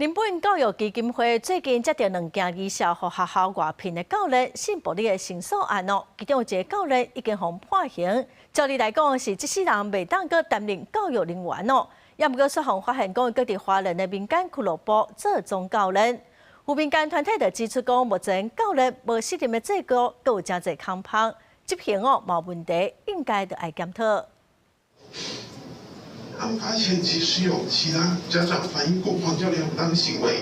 人本教育基金會最近接著兩件疑似予學校外聘的教練性暴力的申訴案哦，其中有一個教練已經予判刑。照理來講是這世人袂當閣擔任教育人員哦，也毋過煞予發現講閣佇花蓮的民間俱樂部做總教練。有民間團體就指出講，目前教練無適任的制度，閣有誠濟空縫，執行哦無問題，應該著愛檢討。案發前其實有其他家長反映過黃教練不當行為，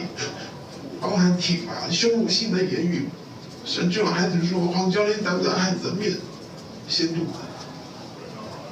包含體罰、羞辱性的言語，甚至有孩子說黃教練當着孩子的面掀肚子，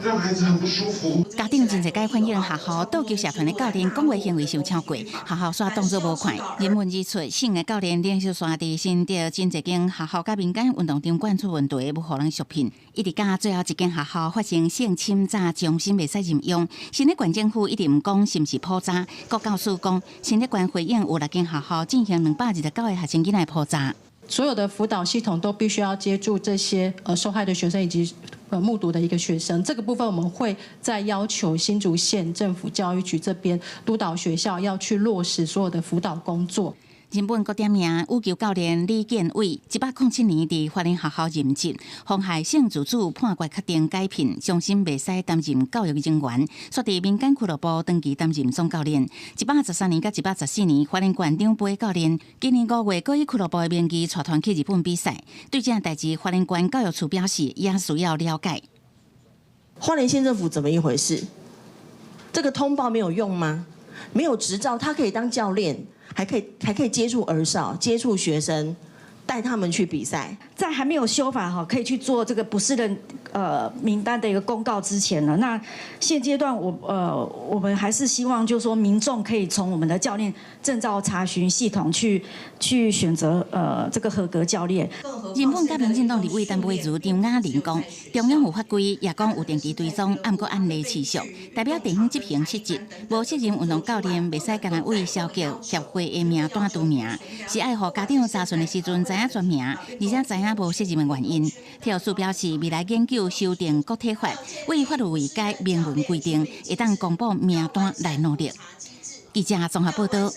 讓孩子很不舒服。家長真濟擺反映學校桌球社團的教練講話行為傷超過，學校煞當作無看。人們指出，姓的教練連續紲佇新竹真濟間學校佮民間運動場館出問題，無予人續聘。一直到最後一間學校發生性侵詐終身袂使任用。新竹縣政府一直毋講是毋是普查，國教署講新竹縣回應有六間學校進行229個學生囡仔普查。所有的輔導系統都必須要接住這些受害的學生以及目睹的一個學生，這個部分我們會再要求新竹縣政府教育局這邊督導學校要去落實所有的輔導工作。日本國點名羽球教練李建偉，107年佇花蓮學校任職，妨害性自主判決確定解聘，終身袂使擔任教育人員，煞佇民間俱樂部長期擔任總教練。113年佮114年，花蓮縣長杯教練，今年5月，閣以俱樂部的名義帶團去日本比賽。對這件代誌，花蓮縣教育處表示也需要了解。花蓮縣政府怎麼一回事？這個通報沒有用嗎？沒有執照，他可以當教練，還可以接觸兒少、接觸學生，帶他們去比賽。在還沒有修法哈，可以去做這個不適任名單的一個公告之前呢，那現階段我們還是希望就是說民眾可以從我們的教練證照查詢系統去選擇這個合格教練。日本佮民進黨立委陳佩如、張雅玲講，中央有法規，也講有定期追蹤，毋過案例持續，代表地方執行失職，無適任運動教練袂使干焦為消極協會的名單除名，是愛予家長查詢的時陣知影全名，而且知影無適任的原因。體育署表示，未來研究修訂國體法，為法律位階明文規定，會當公布名單來努力。記者綜合報道。